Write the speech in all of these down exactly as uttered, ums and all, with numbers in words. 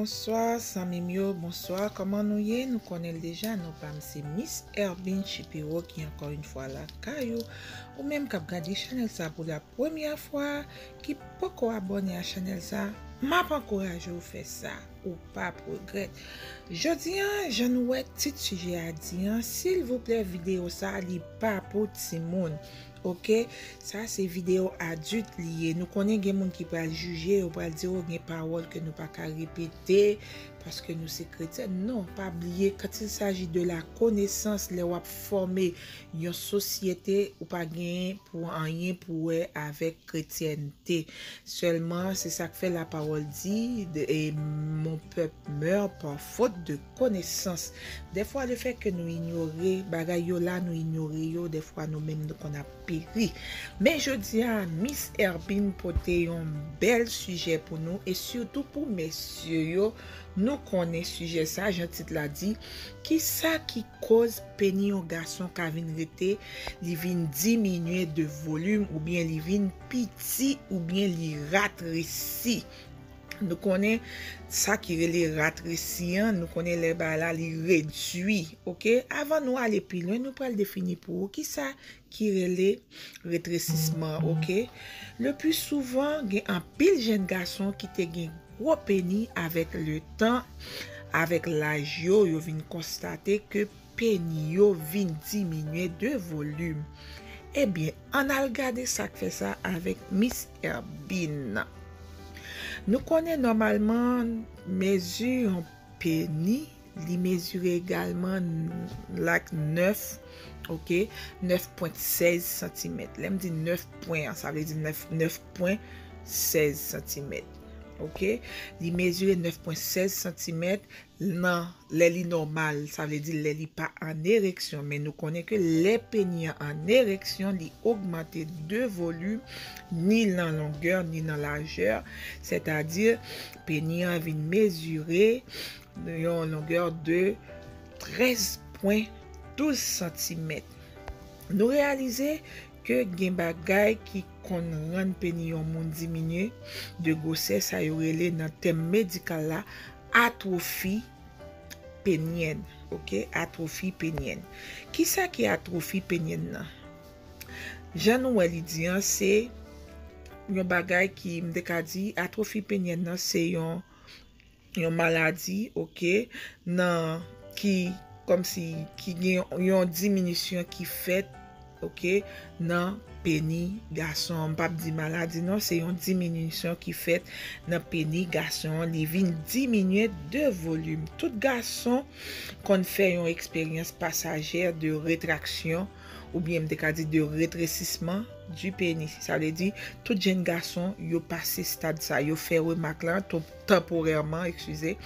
Bonswa zanmi m yo, bonswa, kòman nou ye? Nou konnen l deja, non pa m se Miss Erbine Chipero ki ankò yon fwa lakay ou. Ou menm k ap gade chanèl sa pou la premyè fwa, ki poko abòne a chanèl sa, m ap ankouraje w fè sa, ou p ap regrèt. Jodi a, jan nou wè tit sijè a di an, silvouplè, videyo sa li pa pou timoun. Oke, sa se videyo adilt li ye. Nou konnen gen moun ki pral jije, yo pral di, "O, gen pawòl ke nou pa ka repete paske nou se kretyen." Non, pa bliye, quand il s'agit de la connaissance, lè w ap fòme yon sosyete, ou pa genyen pou anyen pou wè avèk kretyènte. Sèlman, se sa k fè lapawòl di, de, et mon peuple meurt par faute de connaissance. Dèfwa, lefètke nou inyore bagay yo la, nou inyore yo, dèfwa nou menm nou konn ap peri. Men jodi a, Miss Erbine pote yon bèl sijè pou nou, e sitou pou mesye yo. Nou konnen sijè sa, jan tit la di, kisa ki koz peni yon gason ka vin rete, li vin diminye de volim oubyen li vin piti oubyen li ratresi. Nou konnen sa ki rele ratresi an, nou konnen lè bagay la li redui, oke? Avan nou ale pi lwen, nou pral defini pou ou kisa ki rele retresisman, oke? Le pli souvan, gen anpil jèn gason ki te gen gwo peni, avèk le tan, avèk laj yo, yo vin konstate ke peni yo vin diminye de volim. Ebyen, ann al gade sa k fè sa avèk Miss Erbine. Nou konnen nòmalman mezi yon peni, li mezire egalman like nèf, oke, nèf pwen sèz santimèt. Lè m di nèf pwen an, sa vle di nèf, nèf pwen sèz santimèt. Oke? Li mezire nèf pwen sèz santimèt nan lè li nòmal, sa vle di lè li pa an ereksyon. Men nou konnen ke lè peni an an ereksyon, li ogmante de volim, ni nan longè, ni nan lajè. Sètadi, peni an vin mezire yon longè de trèz pwen douz santimèt. Nou reyalize ke gen bagay ki konn rann peni yon moun diminye de gwosè, sa yo rele nan tèm medikal la atwofi penyèn. Oke, atwofi penyèn. Kisa ki atwofi penyèn nan? Jan nou wè li di an, se yon bagay ki, m te ka di, atwofi penyèn nan se yon, yon maladi, oke, nan, ki, kòmsi, ki gen yon, yon diminisyon ki fèt, oke, nan peni gason an. M p ap di maladi non, se yon diminisyon ki fèt nan peni gason an. Li vin diminye de volim. Tout gason konn fè yon eksperyans pasajè de retraksyon, oubyen m te ka di de retresisman du peni. Sa vle di, tout jèn gason, yo pase stad sa, yo fè remak la, to-, tanporèman, eskize,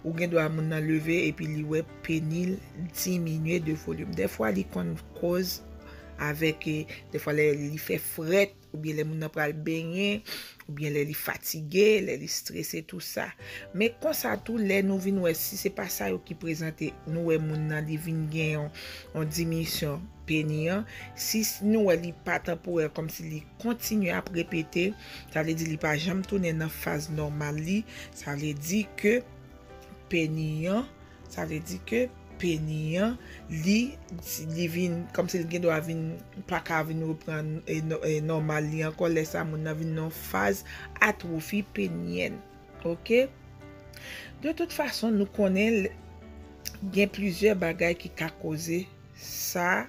ou gen dwa moun nan leve epi li wè peni l diminye de volim. Dèfwa, li konn koz avèk, eh, dèfwa lè li fè frèt, oubyen lè moun nan pral benyen, oubyen lè li fatige, lè li strese, tou sa. Men konsa tou, lè nou vin wè si se pa sa yo ki prezante, nou wè moun nan li vin gen yon, yon dimisyon peni an, si s-, nou wè li pa tanporè, kòmsi li kontinye ap repete, sa vle di li pa janm tounen nan faz nòmal li, sa vle di ke peni an, sa vle di ke peni an, li, li vin, kòmsi li gen dwa vin, pa ka vin reprann, e, nò-, e, nòmal li ankò, lè sa moun nan vin nan yon faz atwofi penyèn. Oke? De tout fason, nou konnen l-, gen plizyè bagay ki ka koze sa,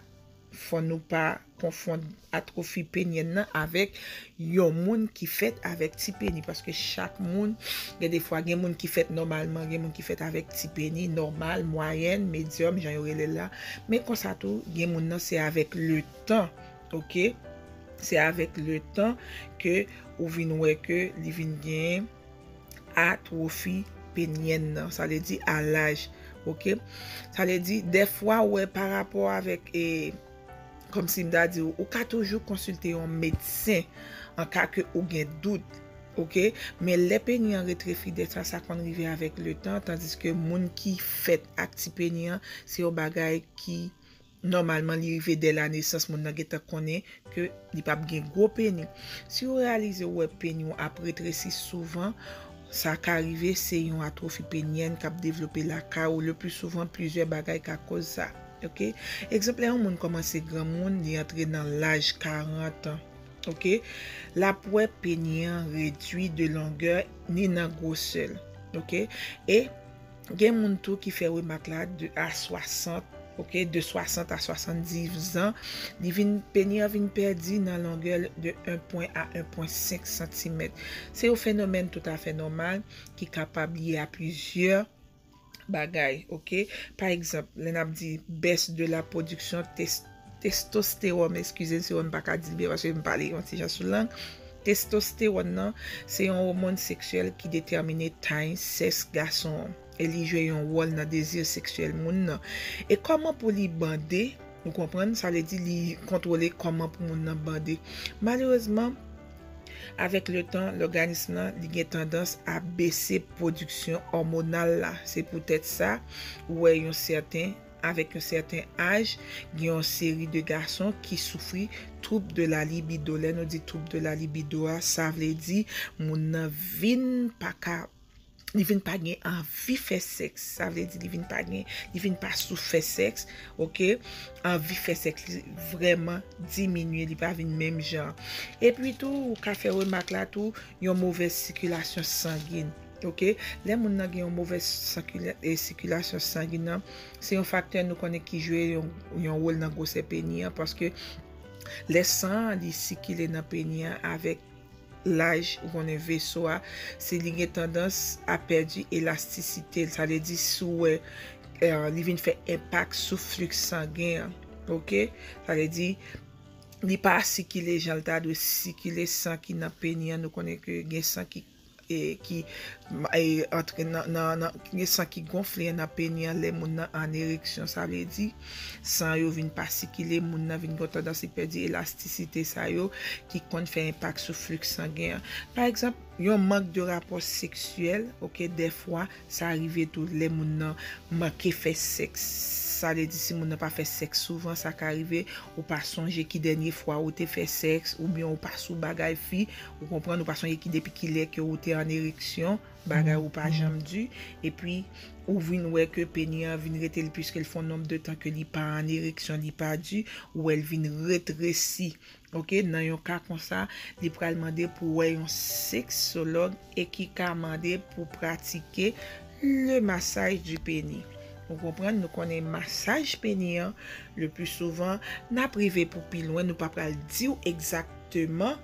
fò nou pa konfonn atwofi penyèn nan avèk yon moun ki fèt avèk ti peni, paske chak moun, gen de fwa, gen moun ki fèt nòmalman, gen moun ki fèt avèk ti peni, nòmal, mwayèn, medyòm, jan yo rele l la. Men konsa tou, gen moun nan, se avèk le tan, oke? Se avèk le tan ke ou vin wè ke li vin gen atwofi penyèn nan, sa vle di a laj, oke? Sa vle di, dèfwa, ou wè, pa rapò avèk, e, kòmsi m ta di w, ou ka toujou konsilte yon medsen an ka ke ou gen dout, oke? Men lè peni an retrefi, dèfwa sa konn rive avèk le tan, tandiske moun ki fèt ak ti peni an, se yon bagay ki nòmalman, li rive dè la nesans, moun nan gentan konnen ke li p ap gen gwo peni. Si w reyalize w wè peni w ap retresi souvan, Sa ka rive se yon atwofi penyèn k ap devlope lakay ou. Le pli souvan, plizyè bagay ka koz sa. Oke? Egzanp, lè yon moun kòmanse granmoun, li antre nan laj karant an. Oke? L ap wè peni an redui de longè ni nan gwosè l. Oke? E gen moun tou ki fè remak la de a swasant, oke, de swasant a swasanndizan, li vin, peni an vin pèdi nan longè de en pwen a en pwen senk santimèt. Se yon fenomèn toutafè nòmal ki kapab lye a plizyè bagay, oke? Pa egzanp, lè n ap di baisse de la production tes- testostewòn, eskize m si m pa ka di l byen paske m pale yon ti jan sou lang. Testostewòn nan, se yon òmòn seksyèl ki detèmine tay, sèks gason an. E li jwe yon wòl nan dezi seksyèl moun nan. E kòman pou li bande, ou konprann, sa vle di li kontwole kòman pou moun nan bande. Malerezman, avèk le tan, lòganis lan, li gen tandans a bese pwodiksyon òmonal la. Se poutèt sa, ou wè yon sèten, avèk yon sèten aj, gen yon seri de gason ki soufri trouble de la libido. Lè nou di trouble de la libido a, sa vle di moun nan vin pa ka, li vin pa gen anvi fè sèks. Sa vle di li vin pa gen, li vin pa sou fè sèks, oke? Anvi fè sèks li vrèman diminye, li pa vin menm jan. Epi tou, ou ka fè remak la tou, yon movèz sikilasyon sangin. Oke? Lè moun nan gen yon movèz sankila- e sikilasyon sangin nan, se yon faktè nou konnen ki jwe yon, yon wòl nan gwosè peni an, paske lè san an li sikile nan peni an avèk laj, ou konnen veso a, se li gen tandans a pèdi elastisite l. Sa vle di si w wè, eh, li vin fè enpak sou fliks sangen an. Oke? Sa vle di li pa sikile jan l ta dwe sikile, san ki nan peni an. Nou konnen ke gen san ki, e, ki, e, antre nan, nan, nan, gen san ki gonfle nan peni an lè moun nan an ereksyon. Sa vle di san yo vin pa sikile, moun nan vin gen tandans li pèdi elastisite sa yo ki konn fè enpak sou fliks sangen an. Pa egzanp, yon mank de rapò seksyèl, oke, dèfwa, sa rive tou lè moun nan manke fè sèks. Sa vle di si moun nan pa fè sèks souvan, sa ka rive ou pa sonje ki dènye fwa ou te fè sèks, oubyen ou pa sou bagay fi, ou konprann, ou pa sonje ki depi kilè ke ou te an ereksyon, bagay ou pa janm di, epi ou vin wè ke peni an vin rete l, piske l fè yon nonb de tan ke li pa an ereksyon, li pa di, ou wè l vin retresi. Oke, nan yon ka konsa, li pral mande pou wè yon seksològ e ki ka mande pou pratike le massage du pénis. Ou konprann, nou konnen masaj peni an, le pli souvan, n ap rive pou pi lwen, nou pa pral di w egzakteman,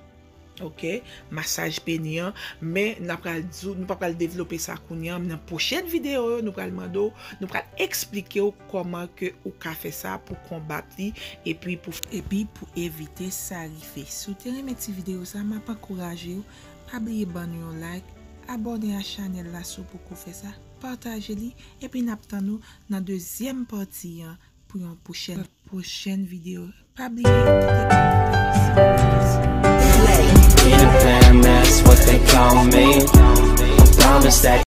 oke, masaj peni an, men n ap pral di w, nou pa pral devlope sa kounye an, nan pwochèn videyo yo, nou pral mande w, nou pral eksplike w kòman ke ou ka fè sa pou konbat li, epi pou, epi pou evite sa rive. Si w te renmen ti videyo sa, m ap ankouraje w, pa bliye ban nou yon like, abòne a chanèl la si w poko fè sa, pataje li, epi n ap tann ou nan dezyèm pati an pou yon pwochèn, pwochèn videyo. Pa bliye kite kòmantè si w renmen. In the fan, that's what they call me. I promise that